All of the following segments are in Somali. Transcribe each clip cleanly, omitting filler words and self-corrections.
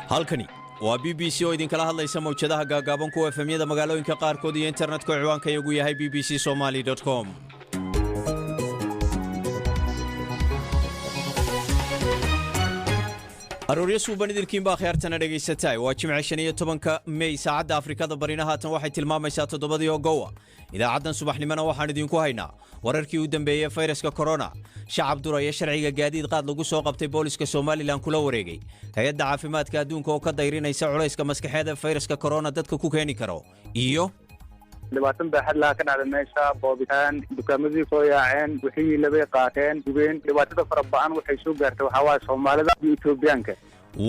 Halkani waa BBC oo idinkala hadlaysa mawjadaha gaagaaban, kuwa FM-yada magaalooyinka qaarkood iyo internetka, ciwaanka iyagu yahay bbcsomali.com. Arooryo suuban idilkiinbaa khiyaartana dhegaysataay. Waa Jimce, 15-ka Mey. Saacadda Afrikada Barina haatan waxay tilmaamaysaa 7-dii oo gowa. Idaacaddan subaxnimona waxaan idinku haynaa wararkii u dambeeyey fayraska korona, shacab duraya sharciga gaadiid qaad lagu soo qabtay booliska Somalilan kula wareegay, Hay-adda Caafimaadka Adduunka oo ka dayrinaysa culayska maskaxeed ee fayraska korona dadka ku keeni karo iyo Dhibaatan baaxad laha ka dhacda meesha, boobitaan, dukaamadii soo yaaceen, wixii labay qaateen, gubeen. Dhibaatada fara ba'an waxay soo gaartay waxaa waaye Soomaalida iyo Etoobiyaanka.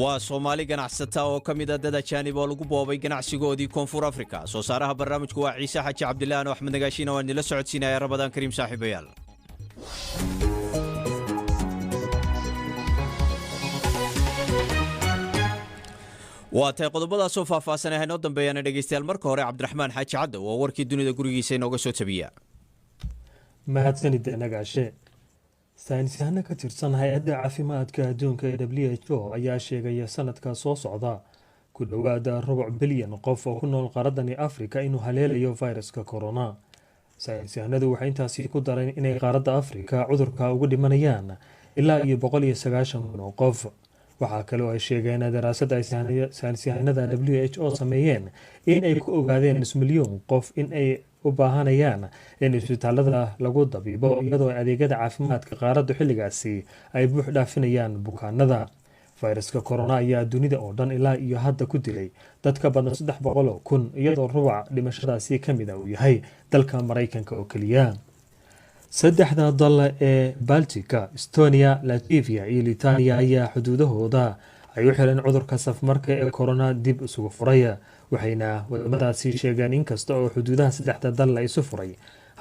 Waa Soomaali ganacsata oo ka mid a dad ajaanib oo lagu boobay ganacsigoodii Koonfur Afrika. Soo saaraha barnaamijku waa Ciise Xaji Cabdillahan oo Axmed Nagaashiina waan idinla socodsiinaya. Ramadaan kariim, saaxiibayaal. Waa tahay, qodobadaasoo faahfaahsan ah inoo dambeeyaana dhegaystayaal. Marka hore Cabdiraxmaan Xaaji Caddo oo warkii dunida gurigiisa inooga soo tabiya. Mahadsanid, Nagaashe. Saynisyahano ka tirsan Hay-adda Caafimaadka Adduunka ee WHO ayaa sheegaya sanadka soo socda ku dhowaada rubuc bilyan qof oo ku nool qaaradani Afrika inuu haleelayo fayraska corona. Saynisyahanadu waxay intaasi ku dareen inay qaaradda Afrika cudurka ugu dhimanayaan ilaa iyo 190,000 oo qof. Waxaa kale oo ay sheegeen daraasad ay saynisyahanada WHO sameeyeen in ay ku ogaadeen nus milyuun qof in ay u baahanayaan in isbitaalada lagu dabiibo, iyadoo adeegyada caafimaadka qaaraddu xilligaasi ay buux dhaafinayaan bukaanada. Fayraska corona ayaa dunida oo dhan ilaa iyo hadda ku dilay dad ka badan 300,000, iyadoo rubac dhimashadaasi ka mid a uu yahay dalka Maraykanka oo keliya. Saddexda dal ee Baltika, Estonia, Latvia iyo Litania ayaa xuduudahooda ay u xireen cudurka safmarka ee corona dib isugu furay, waxayna wadamadaasi sheegeen inkasta oo xuduudaha saddexda dal la isu furay,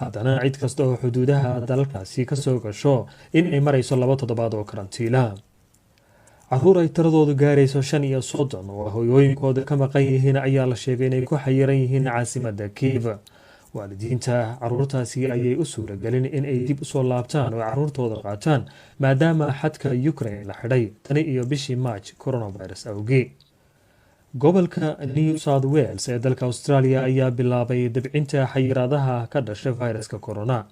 haddana cid kasta oo xuduudaha dalalkaasi kasoo gasho in ay marayso 2 toddobaad oo karantiila. Caruur ay tiradoodu gaarayso 35 oo hoyooyinkooda ka maqan yihiin ayaa la sheegay inay ku xayiran yihiin caasimada Kiiv. Waalidiinta caruurtaasi ayay u suuragelin in ay dib usoo laabtaan oo caruurtooda qaataan, maadaama xadka Ukraine la xidhay tani iyo bishii March coronavirus awgii. Gobolka New South Wales ee dalka Australia ayaa bilaabay dabcinta xayiraadaha ka dhashay viruska corona.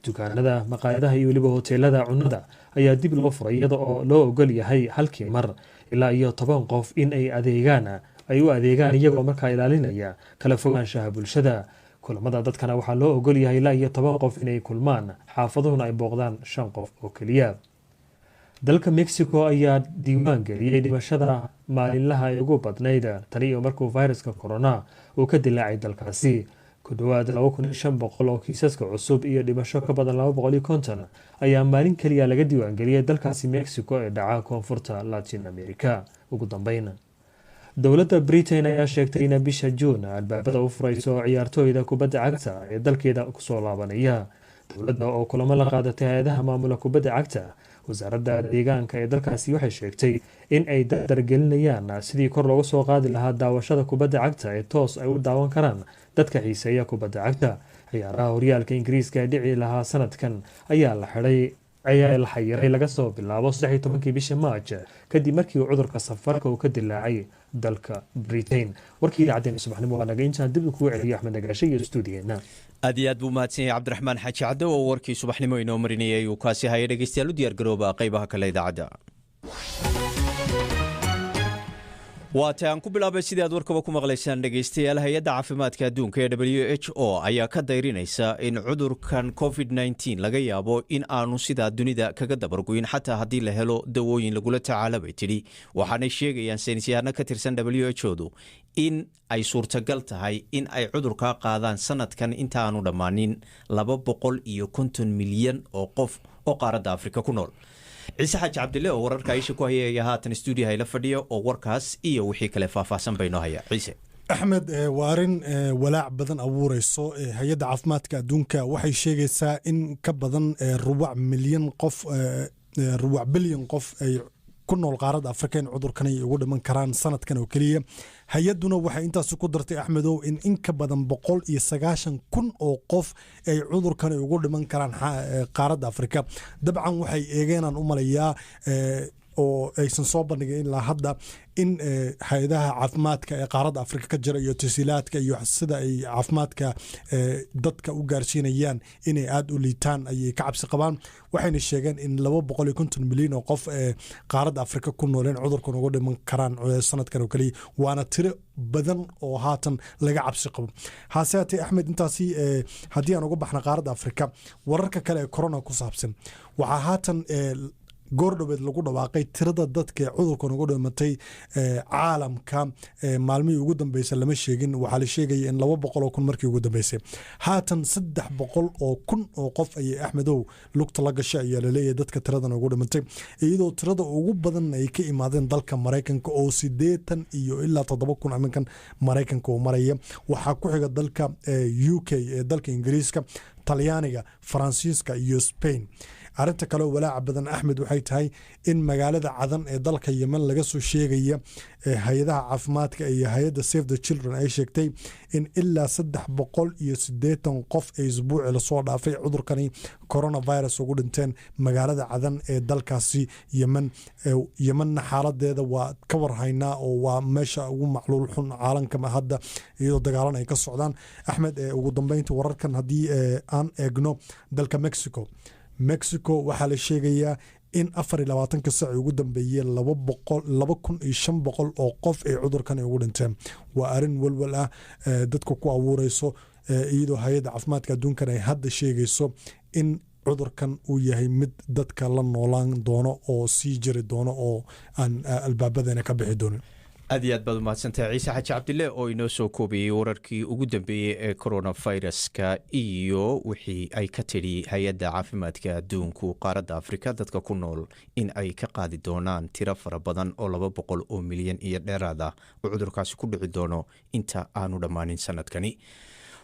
Dukaanada, maqaayadaha iyo weliba hoteelada cunnada ayaa dib loo furay, iyada oo loo ogol yahay halkii mar ilaa iyo 10 qof in ay adeegaan ay u adeegaan, iyagoo markaa ilaalinaya kala fogaanshaha bulshada. Kulamada dadkana waxaa loo ogol yahay ilaa iyo 10 qof inay kulmaan, xaafaduhuna ay booqdaan shan qof oo keliya. Dalka Mexico ayaa diiwaan geliyey dhimashada maalinlaha ee ugu badnayd tani iyo markuu viruska corona uu ka dilaacay dalkaasi. Ku dhowaad 2500 oo kiisaska cusub iyo dhimasho ka badan 250 ayaa maalin keliya laga diiwaangeliyey dalkaasi Mexico ee dhaca koonfurta Latin America. Ugu dambeyn, dowladda Britain ayaa sheegtay in bisha Juun albaabada u furayso ciyaartooyda kubadda cagta ee dalkeeda kusoo laabanaya. Dowladda oo kulamo la qaadatay hay-adaha maamula kubadda cagta, wasaaradda deegaanka ee dalkaasi, waxay sheegtay in ay dardargelinayaan sidii kor loogu soo qaadi lahaa daawashada kubadda cagta ee toos ay u daawan karaan dadka xiiseeya kubadda cagta. Ciyaaraha horyaalka Ingiriiska ee dhici lahaa sanadkan ayaa la xidhay ayaa la xayiray laga soo bilaabo 13-kii bisha Maaj, kadib markii uu cudurka safarka uu ka dilaacay dalka Britain. Warkii idaacaddeenna subaxnimo waa naga intaan. Dib kugu celiyo Axmed Nagaashe iyo stuudigeena. Aad iyo aad buu mahadsan yahay Cabdiraxmaan Xaaji Caddo oo warkii subaxnimo inoo marinayay uu kaasi haya. Dhegeystayaal, u diyaar garooba qaybaha kale idaacadda. Waa tay, aan ku bilaabay sidii aad warkaba ku maqlaysaan, dhegaystayaal. Hay-adda Caafimaadka Adduunka ee WHO ayaa ka dayrinaysa in cudurkan COVID-19 laga yaabo in aanu sidaa dunida kaga dabargoyn, xataa haddii la helo dawooyin lagula tacaalo, bay tidhi. Waxaanay sheegayaan saynisyahano ka tirsan WHO du in ay suurtagal tahay in ay cudurkaa qaadaan sanadkan inta aanu dhammaanin 250 milyan oo qof oo qaaradda Afrika ku nool. Ciise Xaaji Cabdille oo wararka aisha ku hayay ayaa haatan stuudiyaha ila fadhiya oo warkaas iyo wixii kale faahfaahsan baynoo haya. Ciise. Axmed, waa arrin walaac badan abuureyso. Hay-adda Caafimaadka Adduunka waxay sheegaysaa in ka badan rubac milyan qof, rubac bilyan qof ay Ku nool qaaradda Afrika in cudurkan ay ugu dhiman karaan sanadkan oo keliya. Hay-adduna waxay intaasi ku dartay, Axmedow, in ka badan 190,000 oo qof ay cudurkan ugu dhiman karaan qaaradda Afrika. Dabcan waxay eegeenaan u malayaa oo aysan soo bandhigin ilaa hadda in hay-adaha caafimaadka ee qaaradda Afrika ka jira iyo tasiilaadka iyo sida ay caafimaadka dadka u gaarsiinayaan inay aada u liitaan ayay ka cabsi qabaan. Waxayna sheegeen in 250 milyan oo qof ee qaaradda Afrika ku nooleen cudurkan uga dhiman karaan sanadkan oo keliya, waana tiro badan oo haatan laga cabsi qabo. Hase haatee, Axmed, intaasi haddii aan uga baxna qaaradda Afrika, wararka kale ee corona ku saabsan, waxaa haatan goordhoweed lagu dhawaaqay tirada dadka ee cudurkan ugu dhimatay caalamka. Maalmihii ugu dambeysay lama sheegin. Waxaa la sheegaya in 200,000 markii ugu dambeysay. Haatan 300,000 oo qof ayay, Axmedow, lugta la gashay ayaa laleeyahay dadka tiradan ugu dhimatay, iyadoo tirada ugu badan ay ka imaadeen dalka Maraykanka oo 87,000 aminkan Maraykanka uu maraya. Waxaa ku xiga dalka UK ee dalka Ingiriiska, Talyaaniga, Faransiiska iyo Spain. Arinta kaleo walaaca badan, Axmed, waxay tahay in magaalada Cadan ee dalka Yemen laga soo sheegaya, hay-adaha caafimaadka iyo hay-adda Save the Children ay sheegtay in ilaa 380 qof ee isbuuci lasoo dhaafay cudurkani coronavirus ugu dhinteen magaalada Cadan ee dalkaasi Yemen. Yemenna xaaladeeda waa ka warhaynaa oo waa meesha ugu macluul xun caalamka hadda, iyadoo dagaalan ay ka socdaan. Axmed, ugu dambeynta wararkan haddii aan eegno dalka Mexico, Mexico waxaa la sheegayaa in 24-ka saci ugu dambeeyey 2,500 oo qof ay cudurkan ugu dhinteen. Waa arrin walwal ah dadka ku abuureyso, iyadoo hay-adda caafimaadka adduunkan ay hadda sheegayso in cudurkan uu yahay mid dadka la noolaan doono oo sii jiri doono oo aan albaabadana ka bixi doonin. Aad iyo aad baad umahadsantahay, Ciise Xaaji Cabdille, oo inoo soo koobayey wararkii ugu dambeeyey ee coronaviruska iyo wixii ay ka tidhi hay-adda caafimaadka adduunku qaaradda Afrika dadka ku nool in ay ka qaadi doonaan tiro fara badan oo 200 oo milyan iyo dheeraad ah oo cudurkaasi ku dhici doono inta aanu dhammaanin sanadkani.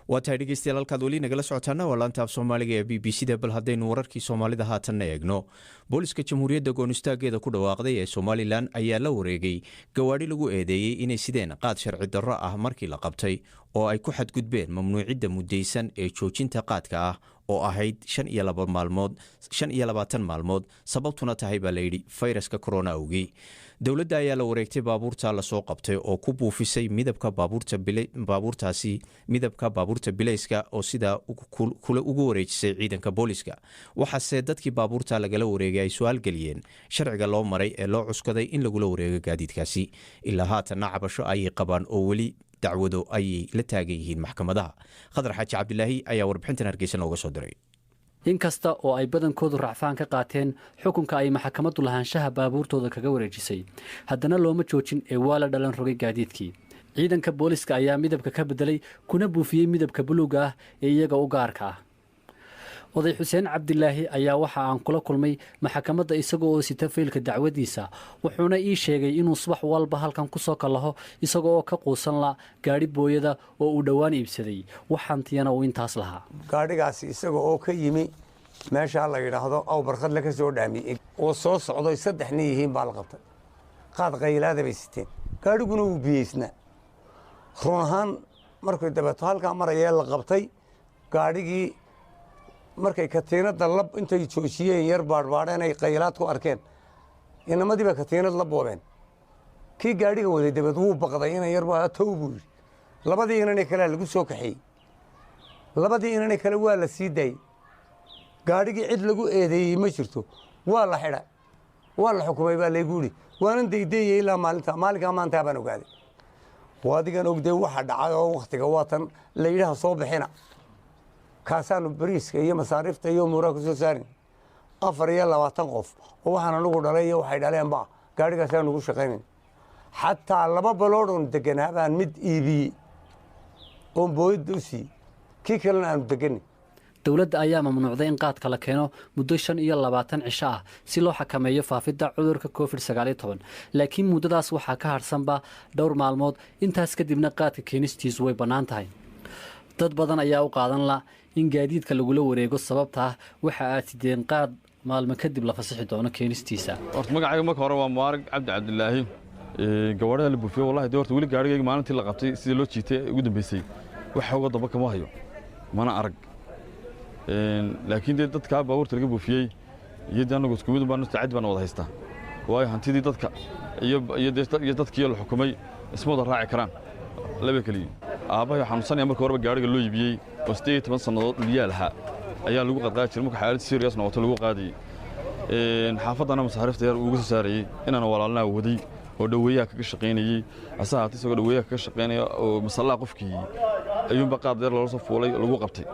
Waa tahay, dhegeystayaal, halkaad weli nagala socotaana waa laanta af Soomaaliga ee BBC da. Bal haddaynu wararkii Soomaalida haatanna eegno, booliska jamhuuriyadda goonistaageeda ku dhawaaqday ee Somalilan ayaa la wareegay gawaadhi lagu eedeeyey inay sideen qaad sharci darro ah markii la qabtay oo ay ku xadgudbeen mamnuucidda muddaysan ee joojinta qaadka ah oo ahayd 25 maalmood, 25 maalmood, sababtuna tahay baa layidhi fayraska corona awgey. Dowladda ayaa la wareegtay baabuurta lasoo qabtay oo ku buufisay midabka baabuurtaasi, midabka baabuurta bilayska, oo sidaa ugu wareejisay ciidanka booliska. Waxaase dadkii baabuurta lagala wareegay ay su-aal geliyeen sharciga loo maray ee loo cuskaday in lagula wareego gaadiidkaasi. Ilaa haatanna cabasho ayay qabaan oo weli dacwado ayay la taagan yihiin maxkamadaha. Khadar Xaaji Cabdilaahi ayaa warbixintan Hargeysa nooga soo diray. Inkasta oo ay badankoodu racfaan ka qaateen xukunka ay maxkamaddu lahaanshaha baabuurtooda kaga wareejisay, haddana looma joojin ee waa la dhalan rogay gaadiidkii. Ciidanka booliska ayaa midabka ka bedelay kuna buufiyey midabka buluuga ah ee iyaga u gaarka ah. Oday Xuseen Cabdilaahi ayaa waxa aan kula kulmay maxkamadda isaga oo sita faylka dacwadiisa, wuxuuna ii sheegay inuu subax walba halkan ku soo kallaho isaga oo ka quusan la gaadhi booyada oo uu dhowaan iibsaday, waxantiyana uu intaas lahaa. Gaadhigaasi isaga oo ka yimi meeshaa la yidhaahdo aw Barkhadle ka soo dhaamiyey oo soo socdoy saddex nin yihiin baa la qabtay. Qaad qaylaada bay siteen, gaadhiguna wuu biyeysnaa run ahaan. Markuu dabeeto halkaa marayee la qabtay gaadhigii, markay katiinadda lab intay joojiyeen yar baadhbaadheen ay qaylaad ku arkeen, inamadii ba katiinad la boobeen. Kii gaadhiga waday dabeed wuu baqday, inan yar baa tow buu yidhi. Labadii inanee kalea lagu soo kaxeeyey, labadii inanee kale waa la sii daayey. Gaadhigii cid lagu eedeeyey ma jirto, waa la xidha, waa la xukumay baa laygu yidhi. Waanan daydeeyey ilaa maalinta maalinkaa maantaa baan ogaaday. Adigan ogdee waxa dhacay oo wakhtiga waatan layidhaha soo bixina kaasaanu bariiska iyo masaariifta iyo umuuraha ku soo saarin. 24 qof oo waxaan anugu dhalay iyo waxay dhaleenba gaadhigaasaanu ugu shaqaynayn. Xataa laba baloodhoon deganaa baan mid iibiyey oon booyadda u siiyey, kii kalena aanu deganin. Dowladda ayaa mamnuucday in qaadka la keeno muddo 25 cisho ah si loo xakameeyo faafidda cudurka COVID-19, laakiin muddadaas waxaa ka harsanba dhowr maalmood. Intaas kadibna qaadka keenistiisu way bannaan tahay. Dad badan ayaa u qaadan la in gaadiidka lagula wareego sababta ah waxa aad sideen qaad Maalmo kadib la fasixi doono keenistiisa. Horta magacayga marka hore waa Mubaarak Cabdi Cabdilaahi. Gawaadhida la buufiyo, wallahi dee horta weli gaarigayga maalintii la qabtay sidii loo jiitay ugu dambeysay wax xooga damba kama hayo, mana arag. Laakiin dee dadkaa baabuurta laga buufiyey iyo dee anagu isku mid baan, tacaddi baan wada haystaa, waayo hantidii dadka iyo dadkii la xukumay isma wada raaci karaan, laba keliya. Aabbahay xanuunsanaya marka horeba gaariga loo iibiyey oo 18 sannadood dhulyaal ahaa ayaa lagu qadqaadi jiray. Marka xaalad serious noqoto lagu qaadayey, xaafaddana masaariifta yar uga soo saarayey, inaana walaalnaa waday oo dhoweeyaha kaga shaqaynayey. Ase haatee isagoo dhoweeyaha kaga shaqaynaya oo masallaha qofkii ayuunba qaad yar loola soo fuulay lagu qabtay.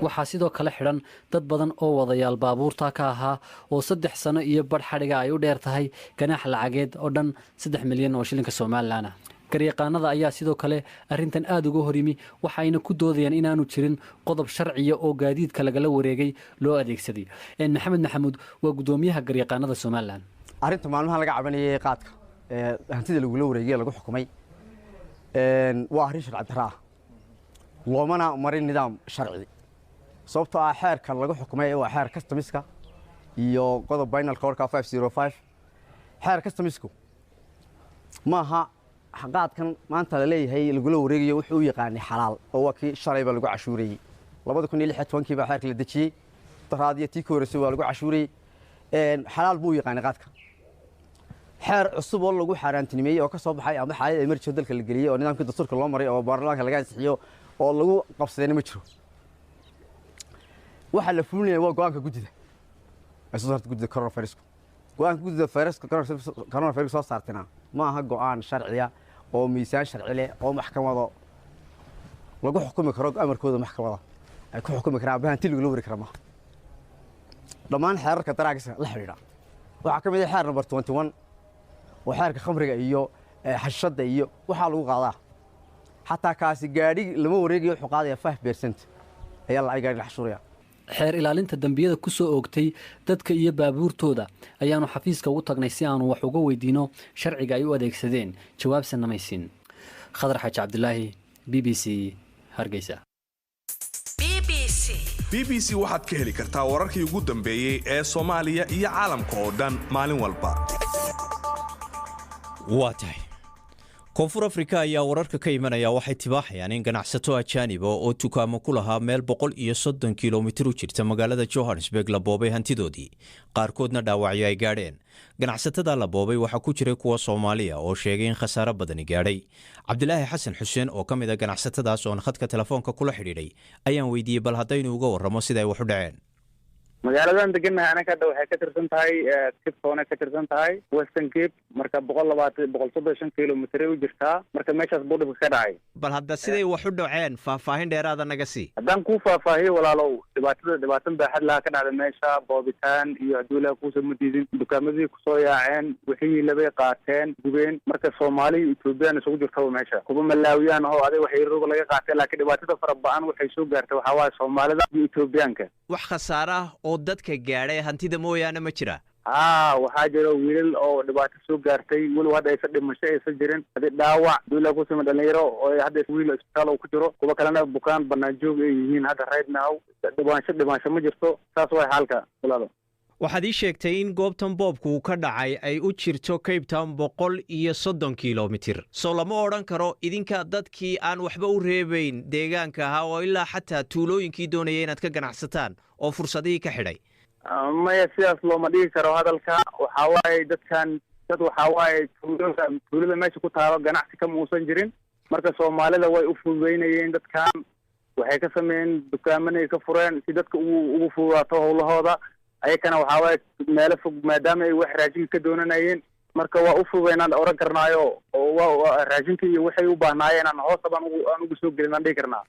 Waxaa sidoo kale xidhan dad badan oo wadayaal baabuurta ka ahaa oo 3 sano iyo badh xadhiga ay u dheer tahay ganaax lacageed oo dhan 3 milyan oo shilinka Somaliland ah. Garyaqaanada ayaa sidoo kale arrintan aada uga hor yimi, waxayna ku doodayaan inaanu jirin qodob sharciya oo gaadiidka lagala wareegay loo adeegsaday. Maxamed Maxamuud waa guddoomiyaha garyaqaanada Somaliland. Arrinta maalmahan laga cabanayay qaadka ee hantida lagula wareegay lagu xukumay waa arrin sharci darro ah, loomana marin nidaam sharci, sababtoo ah xeerkan lagu xukumay waa xeer customs-ka iyo qodob penal code-ka 505. Xeer customs-ku maaha. Qaadkan maanta la leeyahay lagula wareegayo wuxuu u yaqaanay xalaal oo waa kii shalayba lagu cashuurayey. 2016-kii baa xeerka la dejiyey, daraadiyo tii ka horreysay waa lagu cashuurayey. Xalaal buu u yaqaanay qaadka. Xeer cusub oo lagu xaaraantinimeeyey oo ka soo baxay ama xaalad emergency dalka la geliyey oo nidaamkii dastuurka loo maray oo baarlamaanka laga ansixiyo oo lagu qabsadayna ma jiro. Waxaa la fulinaya waa go'aanka guddida ay soo saartay guddida coronavirusku. Go'aanka guddida fayraska coronavirus soo saartayna ma aha go'aan sharciya oo miisaan sharci leh oo maxkamado lagu xukumi karo, amarkooda maxkamada ay ku xukumi karaan aba hanti lagula wari kara maaha. Dhammaan xeerarka drugs-ka la xidhiidha waxaa ka mid ah xeer number 21 oo xeerka khamriga iyo xashishadda iyo waxaa lagu qaadaa. Xataa kaasi gaadhi lama wareegayo, wuxuu qaadaya 5% ayaa lacag gaadhi la xashuuraya. Xeer ilaalinta dembiyada ku soo oogtay dadka iyo baabuurtooda ayaanu xafiiska ugu tagnay si aanu wax uga weydiino sharciga ay u adeegsadeen, jawaabse namaysiin. Khadar Xaaji Cabdilaahi, BBC, Hargeysa. BBC waxaad ka heli kartaa wararkii ugu dambeeyey ee Soomaaliya iyo caalamka oo dhan maalin walba. Waa tahay. Koonfur Afrika ayaa wararka ka imanaya waxay tibaaxayaan in ganacsato ajaaniba oo dukaamo ku lahaa meel 130 kilomitir u jirta magaalada Johannesburg la boobay hantidoodii, qaarkoodna dhaawacyo ay gaadheen. Ganacsatada la boobay waxaa ku jiray kuwa Soomaaliya oo sheegay in khasaaro badani gaadhay. Cabdilaahi Xasan Xuseen oo ka mid a ganacsatadaas oon khadka telefoonka kula xidhiidhay ayaan weydiiyey bal haddaynu uga warramo sida ay wax u dhaceen. Magaaladan degannahay anaka hadda waxay ka tirsan tahay Cape Town ka tirsan tahay, Western Cape. Marka 120, 135 kilomitr u jirtaa. Marka meeshaas buu dhibka ka dhacay. Bal hadda siday wax u dhaceen faahfaahin dheeraada naga sii. Haddaan kuu faahfaahiyo, walaalow, dhibaatada dhibaatan baaxad laha ka dhacda meesha, boobitaan iyo hadduu Ilaah kuusoo ma diidin dukaamadii kusoo yaaceen, wixii labay qaateen, gubeen. Marka Soomaali iyo Ethoobiyan isugu jirtaba meesha, kuwa Malaawiyaan oo aday wax yaroga laga qaatay, laakiin dhibaatada fara ba-an waxay soo gaartay waxaa waaye Soomaalida iyo Ethoobiyaanka. Wax khasaare ah oo dadka gaadhay hantida mooyaane ma jira? Haa, waxaa jira wiilal oo dhibaato soo gaartay, weliba hadda aysan dhimasho aysan jirin, hadi dhaawac duula kusima dhalinyaro oo hadda wiil isbitaal uu ku jiro, kuwa kalena bukaan banaan joog ay yihiin hadda right now. Dhimasho ma jirto, saas way xaalka, walaalo. Waxaad ii sheegtay in goobtan boobku uu ka dhacay ay u jirto Cape Town 130 kilomitir. Soo lama odhan karo idinka dadkii aan waxba u reebayn deegaanka ahaa oo ilaa xataa tuulooyinkii doonaya inaad ka ganacsataan oo fursadihii ka xidhay? Maya, sidaas looma dhigi karo hadalka. Waxaa waaye dadkan dad waxaa waaye tuulada meesha ku taalo ganacsi kama uusan jirin. Marka Soomaalida way u fududeynayeen dadkan, waxay ka sameeyeen dukaamanay ka fureen si dadka ugu fududaato howlahooda. Ayakana waxaa waaye meelo fog maadaama ay wax raashinka ka doonanayeen, marka waa u fududeynaan oran karnaayo oo waa raashinka iyo waxay u baahnaayeen aan hoosta baan aan ugu soo gelin aan dhihi karnaa.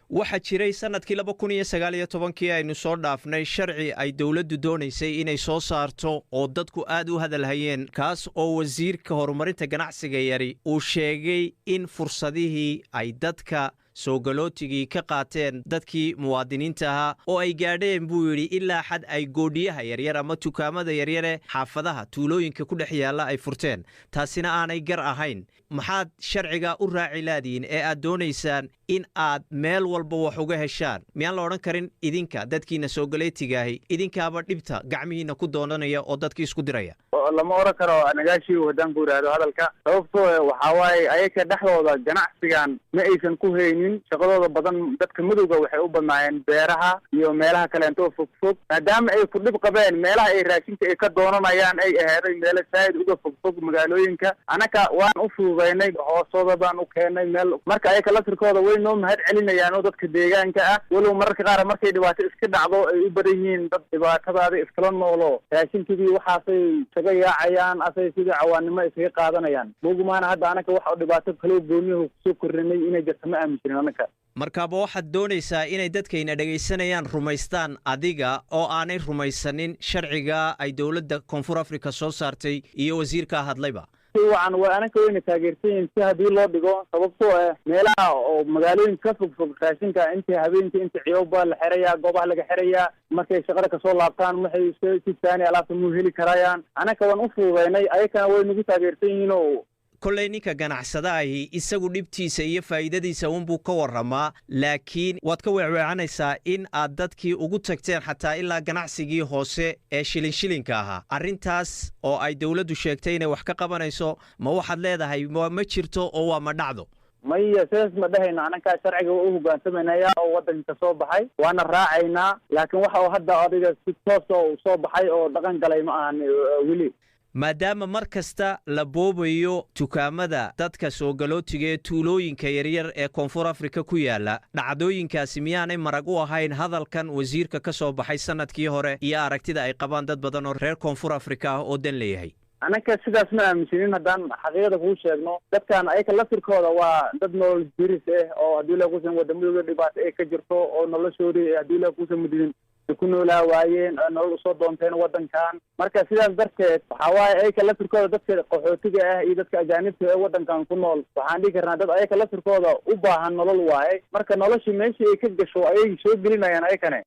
Waxaa jiray sanadkii 2019-kii aynu soo dhaafnay sharci ay dowladdu doonaysay inay soo saarto oo dadku aad u hadalhayeen, kaas oo wasiirka horumarinta ganacsiga yari uu sheegay in fursadihii ay dadka soo galootigii ka qaateen dadkii muwaadiniinta ahaa oo ay gaadheen, buu yidhi, ilaa xad ay goodhiyaha yaryar ama dukaamada yaryare xaafadaha tuulooyinka ku dhex yaalla ay furteen, taasina aanay gar ahayn. Maxaad sharciga u raaci laadiin ee aad doonaysaan in aad meel walba wax uga heshaan? Miyaan la odhan karin idinka dadkiina soogaleytigaahi idinkaaba dhibta gacmihiina ku doonanaya oo dadki isku diraya? Lama oran karo, Nagaashiiw, haddaan ku yidhaahdo hadalka. Sababtoo waxaa waaye ayaka dhexdooda ganacsigan ma aysan ku haynin. Shaqadooda badan dadka madowga waxay u badnaayeen beeraha iyo meelaha kaleento fogfog, maadaama ay ku dhib qabeen meelaha ay raashinka ay ka doonanayaan ay aheeday meelo saa'id uga fogfog magaalooyinka. Anaka waan u fududaynay, hoosooda baan u keenay meel. Marka ayaka laftirkooda way noo mahad celinayaan oo dadka deegaanka ah, walow mararka qaar markay dhibaato iska dhacdo ay u badan yihiin dad dhibaatadaada iskala noolo, raashinkidii waxaasay isaga yaacayaan, asay sidii cawaannimo iskaga qaadanayaan. Bogmaana hadda anaka waxa dhibaato kaloo gooniyahu kusoo kordhinay inay jirto ma aaminsanin anaka. Markaaba waxaad doonaysaa inay dadkayna dhegaysanayaan rumaystaan adiga oo aanay rumaysanin sharciga ay dowladda Koonfur Africa soo saartay iyo wasiirkaa hadlayba? Si wacan, waa anaka wayna taageersan yihin si haddii loo dhigo, sababtoo ah meelaha oo magaalooyinka ka fogfog raashinka inta habeenkii inta ciyooba la xirayaa, goobaha laga xirayaa. Markay shaqada kasoo laabtaan waxay si saani alaabta muu heli karayaan. Anaka waan u fududaynay, ayakana way nagu taageersan yihiin oo Kolley ninka ganacsada ahi isagu dhibtiisa iyo faa'iidadiisa unbuu ka warramaa, laakiin waad ka weecweecanaysaa in aad dadkii ugu tagteen xataa ilaa ganacsigii hoose ee shilin shilinka ahaa. Arrintaas oo ay dowladdu sheegtay inay wax ka qabanayso, ma waxaad leedahay ma jirto oo waa ma dhacdo? Maya, sidaas ma dhehayno. Annagaa sharciga waa u hogaansamanaya oo waddanka soo baxay, waana raacaynaa, laakiin waxa uu hadda adiga si toos oo soo baxay oo dhaqan galay ma ahan weli. Maadaama mar kasta la boobayo dukaamada dadka soo galootiga ee tuulooyinka yaryar ee Koonfur Afrika ku yaala, dhacdooyinkaasi miyaanay marag u ahayn hadalkan wasiirka ka soo baxay sanadkii hore iyo aragtida ay qabaan dad badan oo reer Koonfur Afrika ah oo dan leeyahay? Anaka sidaas ma aaminsanin. Haddaan xaqiiqada kuu sheegno, dadkan ayaka laftirkooda waa dad nolol jiris ah oo haddii la kuusan wadamadooda dhibaato ay ka jirto oo noloshoodii haddii la kuusan mudidin ay ku noolaa waayeen oo nolol usoo doonteen waddankan. Marka sidaas darteed waxaa waaye ayaka laftirkooda dadka qaxootiga ah iyo dadka ajaanibta ee waddankan ku nool, waxaan dhihi karnaa dad ayaka laftirkooda u baahan nolol waaye. Marka noloshii meeshii ay ka gasho ayay soo gelinayaan ayakane.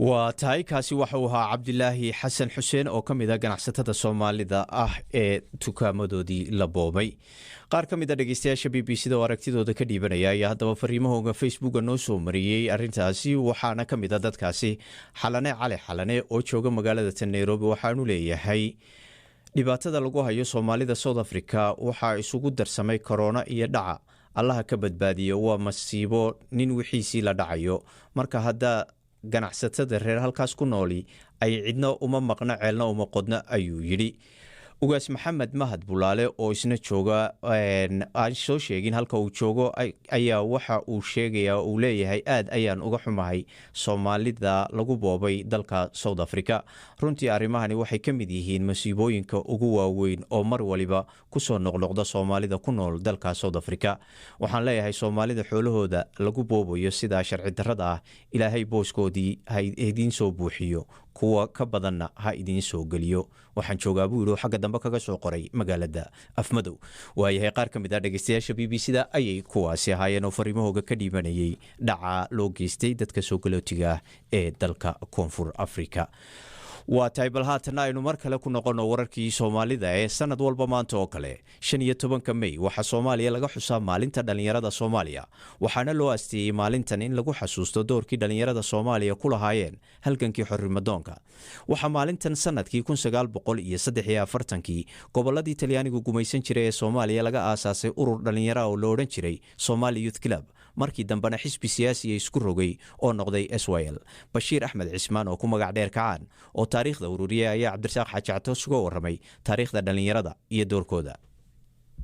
Waa tahay, kaasi waxa uu ahaa Cabdilaahi Xasan Xuseen oo ka mid a ganacsatada Soomaalida ah ee dukaamadoodii la boobay. Qaar ka mid a dhegeystayaasha BBC da oo aragtidooda ka dhiibanaya ayaa haddaba fariimahooga Facebooka noo soo mariyey arrintaasi. Waxaana ka mid a dadkaasi Xalane Cali Xalane oo jooga magaalada tan Nairobi. Waxaanu leeyahay, dhibaatada lagu hayo Soomaalida South Africa waxaa isugu darsamay korona iyo dhaca. Allaha ka badbaadiyo, waa masiibo nin wixiisii la dhacayo. Marka hadda ganacsatada reer halkaas ku nooli ay cidna uma maqno, ceelna uma qodno, ayuu yidhi. Ugaas Maxamed Mahad Bulaale oo isna jooga, aan soo sheegin halka uu joogo, ayaa waxa uu sheegayaa, uu leeyahay, aad ayaan uga xumahay Soomaalida lagu boobay dalka South Africa. Runtii arrimahani waxay ka mid yihiin masiibooyinka ugu waaweyn oo mar waliba kusoo noqnoqda Soomaalida ku nool dalka South Africa. Waxaan leeyahay Soomaalida xoolahooda lagu boobayo sidaa sharci darrada ah, Ilaahay booskoodii ha idiin soo buuxiyo, kuwa ka badanna ha idiin soo geliyo. Waxaan joogaa, buu yidhi, xagga dambe kaga soo qoray, magaalada Afmadow. Waayahay, qaar ka mid ah dhegeystayaasha BBC da ayay kuwaasi ahaayeen oo fariimahooga ka dhiibanayay dhaca loo geystay dadka soo galootiga ah ee dalka Koonfur Africa. Waa tahay, bal haatanna aynu mar kale ku noqonno wararkii Soomaalida ee sanad walba maanta oo kale 15-ka Mey waxaa Soomaaliya laga xusaa Maalinta Dhallinyarada Soomaaliya. Waxaana loo asteeyey maalintan in lagu xasuusto doorkii dhallinyarada Soomaaliya ku lahaayeen halgankii xorrimadoonka. Waxaa maalintan sanadkii 1943-kii gobolladii Talyaanigu gumaysan jiray ee Soomaaliya laga aasaasay urur dhallinyara oo lo odhan jiray Somali Youth Club, markii dambena xisbi siyaasiya isku rogay oo noqday SYL. Bashiir Axmed Cismaan oo ku magac dheer Kacaan oo taariikhda ururiyay ayaa Cabdirasaaq Xaaji Catoos uga warramay taariikhda dhallinyarada iyo doorkooda.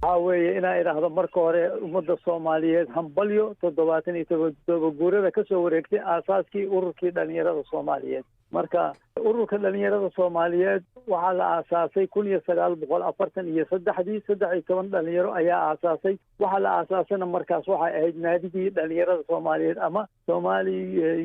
Waxaa weeye inaan idhaahdo marka hore ummadda Soomaaliyeed hambalyo 77 guurada ka soo wareegtay aasaaskii ururkii dhalinyarada Soomaaliyeed. Marka ururka dhalinyarada Soomaaliyeed waxaa la aasaasay 1943-dii. 13 dhalinyaro ayaa aasaasay. Waxaa la aasaasana markaas waxay ahayd naadigii dhalinyarada Soomaaliyeed ama Somali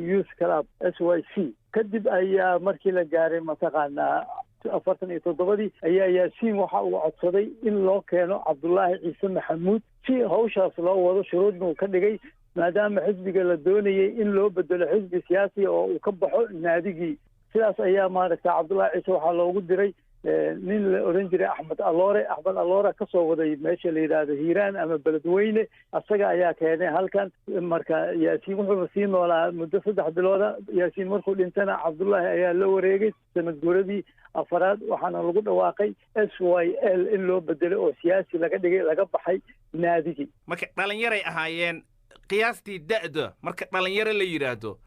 Youth Club, SYC. Kadib ayaa markii la gaaray mataqaanaa 47-dii ayaa Yaasiin waxa uu codsaday in loo keeno Cabdullaahi Ciise Maxamuud si hawshaas loo wado. Shuruudna uu ka dhigay, maadaama xisbiga la doonayay in loo bedelo xisbi siyaasiya oo uu ka baxo naadigii. Sidaas ayaa maaragta Cabdullaahi Ciise waxaa loogu diray Nin la odhan jiray Axmed Aloore, Axmed Aloore ka soo waday meesha la yidhaahdo Hiiraan ama Beledweyne, asaga ayaa keenay halkan. Marka Yaasiin wuxuuba sii noolaa muddo 3 bilooda. Yaasiin markuu dhintana, Cabdullaahi ayaa la wareegay sanad guuradii afaraad, waxaana lagu dhawaaqay SYL in loo bedelay oo siyaasi laga dhigay, laga baxay naadigii. Marka dhallinyaray ahaayeen. Qiyaastii da'da marka dhallinyaro la yidhaahdo,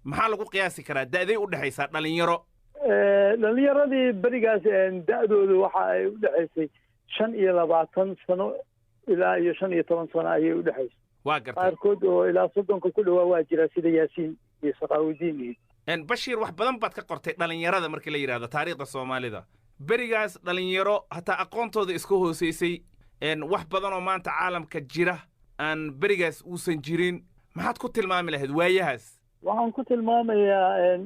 maxaa lagu qiyaasi karaa? Da'day u dhexaysaa dhallinyaro? Dhallinyaradii berigaas da'doodu waxa ay u dhexaysay 25 sano ilaa iyo 15 sano ayay u dhexaysay. Waa gartay. Qaarkood oo ilaa 30ka ku dhawaa waa jira, sida Yaasiin iyo Saqaawudiin iyo Bashiir, wax badan baad ka qortay dhallinyarada markii la yidhahdo taariikhda Soomaalida. Berigaas dhallinyaro hataa aqoontooda iska hoosaysay, wax badan oo maanta caalamka jira aan berigaas uusan jirin, maxaad ku tilmaami lahayd waayahaas? Waxaan ku tilmaamayaa,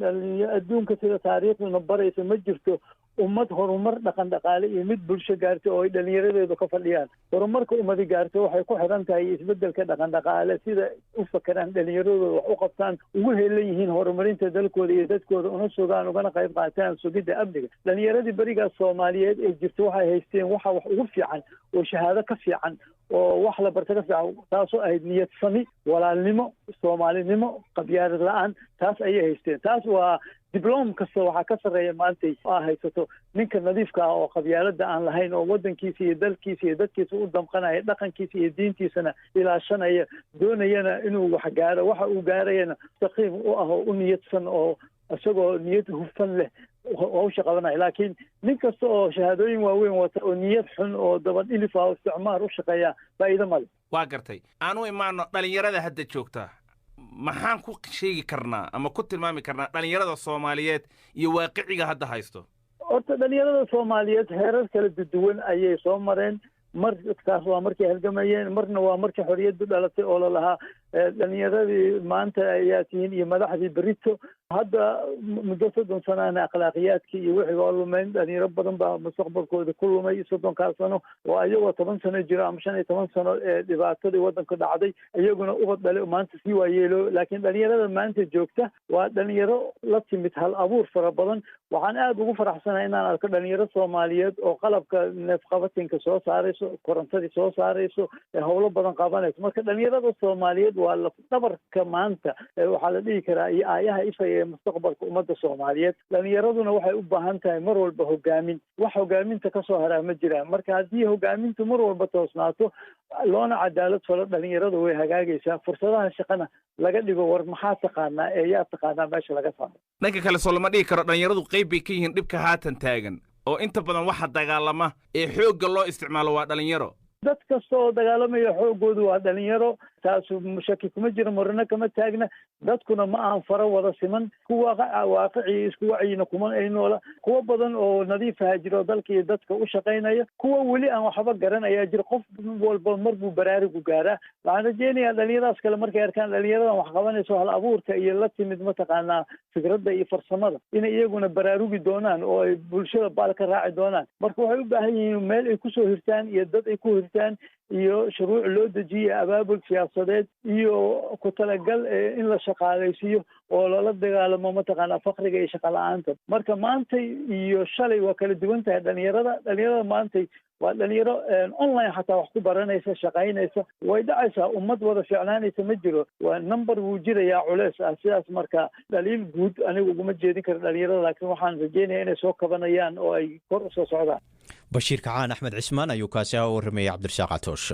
adduunka sida taariikhduna baraysa, ma jirto ummad horumar dhaqan dhaqaale iyo mid bulsho gaarto oo ay dhallinyaradeedu ka fadhiyaan. Horumarka ummadi gaarto waxay ku xidhan tahay isbeddelka dhaqan dhaqaale, sida u fakeraan dhallinyaradooda, wax u qabtaan, ugu heelan yihiin horumarinta dalkooda iyo dadkooda, una sugaan ugana qayb qaataan sugidda amniga. Dhallinyaradii berigaas Soomaaliyeed ee jirta waxay haysteen waxa wax ugu fiican oo shahaado ka fiican oo wax la barta ka fiican, taasoo ahayd niyad sami, walaalnimo, Soomaalinimo, qabyaalad la-aan. Taas ayay haysteen. Taas waa dibloom kasta waxaa ka sarreeya maantay aa haysato ninka nadiifka ah oo qabyaalada aan lahayn, oo waddankiisa iyo dalkiisa iyo dadkiisa u damqanaya, dhaqankiisa iyo diintiisana ilaashanaya, doonayana inuu wax gaaro, waxa uu gaarayana mustaqiim u ah oo u niyadsan oo isagoo niyad hufan leh hawsha qabanaya. Laakiin nin kasta oo shahaadooyin waaweyn wata oo niyad xun oo dabad dhilif ah oo isticmaar u shaqeeya, faa'iido male. Waa gartay. Aan u imaano dhallinyarada hadda joogta. Maxaan ku sheegi karnaa ama ku tilmaami karnaa dhallinyarada Soomaaliyeed iyo waaqiciga hadda haysto? Horta dhallinyarada Soomaaliyeed heerar kala duwan ayay soo mareen. Markaas waa markay halgamayeen, marna waa markii xorriyaddu dhalatay oo lalahaa dhalinyaradii maanta ayaa tihiin iyo madaxdii berito. Hadda muddo 30 sanaana akhlaaqiyaadkii iyo wixii waa lumeyn. Dhalinyaro badan baa mustaqbalkooda ku lumay 30kaas sano, oo ayagoo 10 sano jiro ama 15 sano ee dhibaatadii waddanka dhacday, iyaguna ubad dhale, maanta sii waayeelo. Laakiin dhalinyarada maanta joogta waa dhalinyaro la timid hal abuur fara badan. Waxaan aada ugu faraxsanahay inaan arko dhalinyaro Soomaaliyeed oo qalabka neefqabatinka soo saarayso, korontadii soo saarayso, howlo badan qabanayso. Marka dhalinyarada Soomaaliyeed waa lafdhabarka maanta, waxaa la dhihi karaa, iyo aayaha ifaya ee mustaqbalka ummadda Soomaaliyeed. Dhalinyaraduna waxay u baahan tahay mar walba hogaamin. Wax hogaaminta kasoo haraa ma jiraan. Marka haddii hogaamintu mar walba toosnaato, loona cadaalad falo, dhalinyaradu way hagaagaysaa. Fursadaha shaqana laga dhigo war maxaa taqaanaa ee yaa taqaanaa meesha laga saaro. Dhanka kale, soo lama dhihi karo dhallinyaradu qayb bay ka yihiin dhibka haatan taagan, oo inta badan waxa dagaalama ee xoogga loo isticmaalo waa dhalinyaro? Dad kasta oo dagaalamaya xooggoodu waa dhalinyaro, taasu shaki kuma jiro, marina kama taagna. Dadkuna ma ahan faro wada siman. Kuwa waaqicii isku wacyina kuma ay noola. Kuwo badan oo nadiifaha jiro, dalka iyo dadka u shaqaynaya. Kuwa weli aan waxba garan ayaa jira. Qof walba mar buu baraarugu gaaraa. Waxaan rajeynayaa dhalinyaradaas kale markay arkaan dhalinyaradan wax qabanayso, hal abuurka iyo la timid mataqaanaa fikradda iyo farsamada, inay iyaguna baraarugi doonaan oo ay bulshada baal ka raaci doonaan. Marka waxay u baahan yihiin meel ay kusoo hirtaan iyo dad ay ku hirtaan iyo shuruuc loo dejiyo, abaabul siyaasadeed iyo ku talagal in la shaqaalaysiiyo oo lala dagaalamo mataqaanaa faqriga iyo shaqa la-aanta. Marka maantay iyo shalay waa kala duwan tahay dhalinyarada. Dhalinyarada maantay waa dhalinyaro online xataa wax ku baranaysa, shaqaynaysa. Way dhacaysaa, ummad wada fiicnaanaysa ma jiro, waa number wuu jirayaa culeys ah sidaas. Marka dhaliil guud anigu uguma jeedin karo dhalinyarada, laakiin waxaan rajeynaya inay soo kabanayaan oo ay kor usoo socdaan. Bashiir Kacaan Axmed Cismaan ayuu kaasi ah u warramayay Cabdirasaaq Catoosh.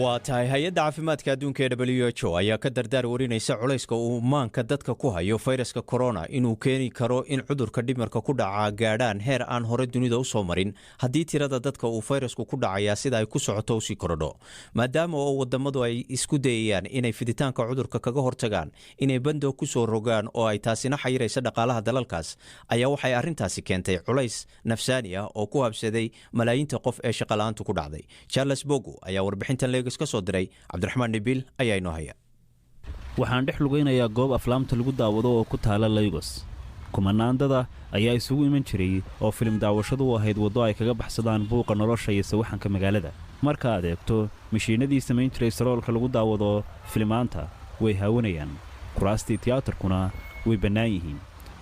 Waa tahay. Hay-adda caafimaadka adduunka ee WHO ayaa ka dardaar warinaysa culayska uu maanka dadka ku hayo fayraska corona inuu keeni karo in cudurka dhimarka ku dhacaa gaadhaan heer aan hore dunida u soo marin, haddii tirada dadka uu fayrasku ku dhacayaa sida ay ku socoto usii korodho. Maadaama oo wadamadu ay isku dayayaan inay fiditaanka cudurka kaga hortagaan inay bando ku soo rogaan, oo ay taasina xayiraysa dhaqaalaha dalalkaas, ayaa waxay arrintaasi keentay culays nafsaani ah oo ku habsaday malaayiinta qof ee shaqala-aantu ku dhacday. Charles Bogo ayaa warbixintan Lagos ka soo diray. Cabdiraxmaan Dhibil ayaa inoo haya. Waxaan dhex lugaynayaa goob aflaamta lagu daawado oo ku taala Lagos. Kumanaan dada ayaa isugu iman jiray oo filim daawashadu u ahayd waddo ay kaga baxsadaan buuqa nolosha iyo sawaxanka magaalada. Marka aad eegto mishiinadii samayn jiray saloolka lagu daawado filimaanta, way haawanayaan. Kuraastii tiyaatarkuna way bannaan yihiin,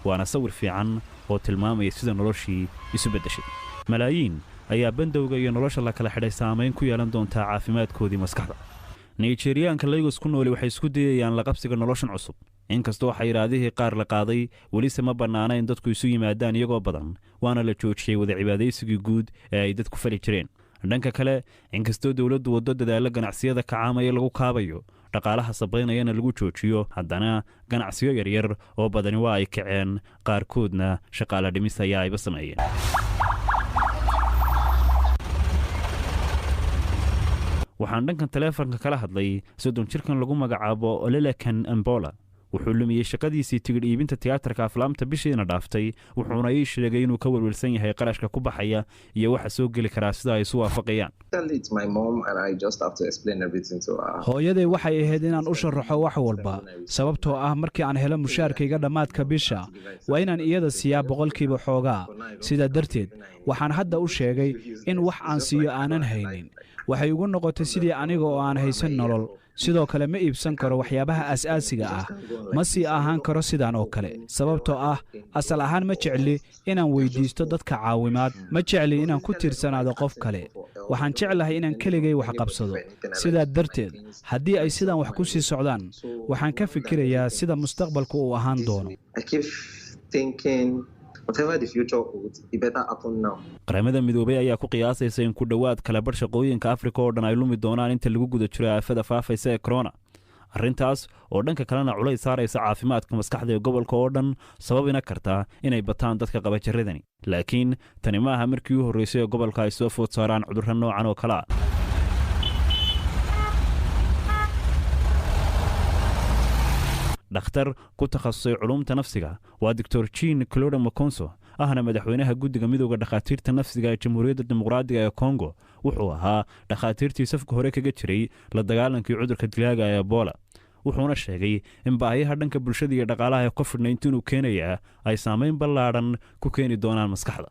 waana sawir fiican oo tilmaamaya sida noloshii isu beddeshay. Malaayiin ayaa bandowga iyo nolosha la kala xidhay saamayn ku yeelan doontaa caafimaadkoodii maskaxda. Nigeriyaanka Lagos ku nooli waxay isku dayayaan laqabsiga noloshan cusub. Inkastoo xayiraadihii qaar la qaaday, welise ma bannaana in dadku isu yimaadaan iyagoo badan, waana la joojiyey wada cibaadaysigii guud ee ay dadku fali jireen. Dhanka kale, inkastoo dowladdu waddo dadaallo ganacsiyada kacaamaya lagu kaabayo, dhaqaalaha sabaynayana lagu joojiyo, haddana ganacsiyo yaryar oo badani waa ay kaceen, qaarkoodna shaqaale dhimis ayaa ayba sameeyeen. Waxaan dhankan taleefonka kala hadlay 30 jirkan lagu magacaabo Olelekan Ambola. Wuxuu lumiyey shaqadiisii tigidh iibinta tiyaatarka aflaamta bishiina dhaaftay, wuxuuna ii sheegay inuu ka welwelsan yahay qarashka ku baxaya iyo waxa soo geli karaa sida ay isu waafaqayaan. Hooyaday waxay ahayd inaan u sharaxo wax walba, sababtoo ah markii aan helo mushaarkayga dhammaadka bisha, waa inaan iyada siiyaa boqolkiiba xoogaa. Sidaa darteed waxaan hadda u sheegay in wax aan siiyo aanan haynin. Waxay ugu noqotay sidii aniga oo aan haysan nolol. Sidoo kale ma iibsan karo waxyaabaha aas-aasiga ah. Ma sii ahaan karo sidaan oo kale, sababtoo ah asal ahaan ma jecli inaan weyddiisto dadka caawimaad. Ma jecli inaan ku tiirsanaado qof kale. Waxaan jeclahay inaan keligay wax qabsado. Sidaa darteed haddii ay sidaan wax ku sii socdaan, waxaan ka fikirayaa sida mustaqbalku uu ahaan doono. Qaramada Midoobay ayaa ku qiyaasaysa in ku dhowaad kalabarh shaqooyinka Afrika oo dhan ay lumi doonaan inta lagu guda jiro aafada faafaysa ee korona, arrintaas oo dhanka kalena culays saaraysa caafimaadka maskaxda ee gobolka oo dhan, sababina kartaa inay bataan dadka qaba jiradani. Laakiin tani ma aha markii u horraysay ee gobolka ay soo food saaraan cudurro noocan oo kale ah. Dhakhtar ku takhasusay culumta nafsiga waa Doctor Jean Claude Makonso, ahna madaxweynaha guddiga midowda dhakhaatiirta nafsiga ee Jamhuuriyadda Dimuqraadiga ee Kongo. Wuxuu ahaa dhakhaatiirtii safka hore kaga jiray la dagaalankii cudurka dilaaga ee Ebola, wuxuuna sheegay in baahiyaha dhanka bulshada iyo dhaqaalaha ee COVID-19 uu keenayaa ay saamayn ballaadhan ku keeni doonaan maskaxda.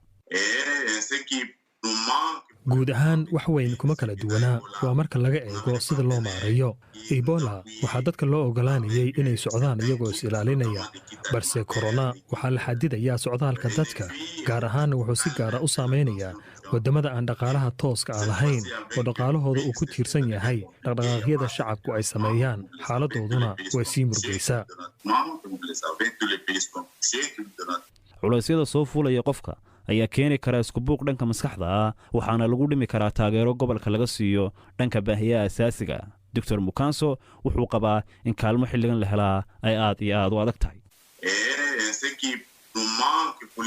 Guud ahaan wax weyn kuma kala duwanaa, waa marka laga eego sida loo maareeyo. Ebola waxaa dadka loo ogolaanayay inay socdaan iyagoo is ilaalinaya, balse korona waxaa la xadidayaa socdaalka dadka. Gaar ahaan wuxuu si gaara u saameynayaa waddamada aan dhaqaalaha tooska ah lahayn oo dhaqaalahooda uu ku tiirsan yahay dhaqdhaqaaqyada shacabku ay sameeyaan. Xaaladooduna way sii murgaysaa. Culaysyada soo fuulaya qofka ayaa keeni kara iskubuuq dhanka maskaxda ah, waxaana lagu dhimi karaa taageero gobolka laga siiyo dhanka baahiyaha asaasiga ah. Doctor Mukanso wuxuu qabaa in kaalmo xilligan la helaa ay aad iyo aad u adag tahay.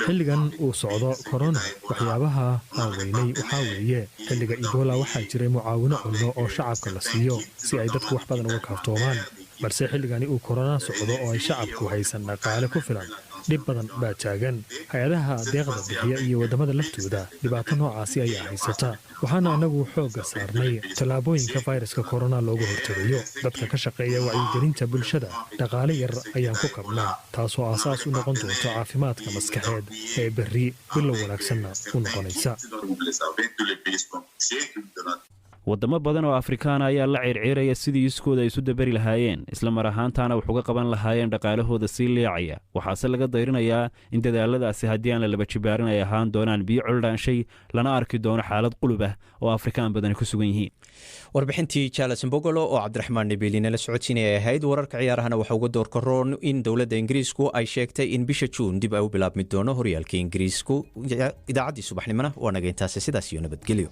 Xilligan uu socdo korona, waxyaabaha aan weynay waxaa weeye xilliga Ebola waxaa jiray mucaawino cunno oo shacabka la siiyo si ay dadku wax badan uga kaaftoomaan, balse xilligani uu korona socdo oo ay shacabku haysan dhaqaale ku filan, dhib badan baa taagan. Hay-adaha deeqda bixiya iyo waddamada laftooda dhibaato noocaasi ayaa haysata. Waxaana annagu xoogga saarnay tallaabooyinka fayraska korona looga hortegayo. Dadka ka shaqeeya wacyigelinta bulshada dhaqaale yar ayaan ku kabnaa, taasoo aasaas u noqon doonto caafimaadka maskaxeed ee berri, bilow wanaagsanna u noqonaysa. Waddamo badan oo Afrikaana ayaa la ciirciiraya sidii iskooda ay isu dabari lahaayeen, isla mar ahaantaana wax uga qaban lahaayeen dhaqaalahooda sii liicaya. Waxaase laga dayrinayaa in dadaaladaasi, haddii aan la laba jibaarin, ay ahaan doonaan biyo coldhaanshay, lana arki doono xaalad qulub ah oo Afrikaan badani ku sugan yihiin. Warbixintii Charles Mbogolo oo Cabdiraxmaan Nibeelina la socodsiinaya ahayd. Wararka ciyaarahana waxaa uga door karoon in dowladda Ingiriisku ay sheegtay in bisha Juun dib ay u bilaabmi doono horyaalka Ingiriisku. Idaacaddii subaxnimona waa naga intaasi. Sidaas iyo nabadgelyo.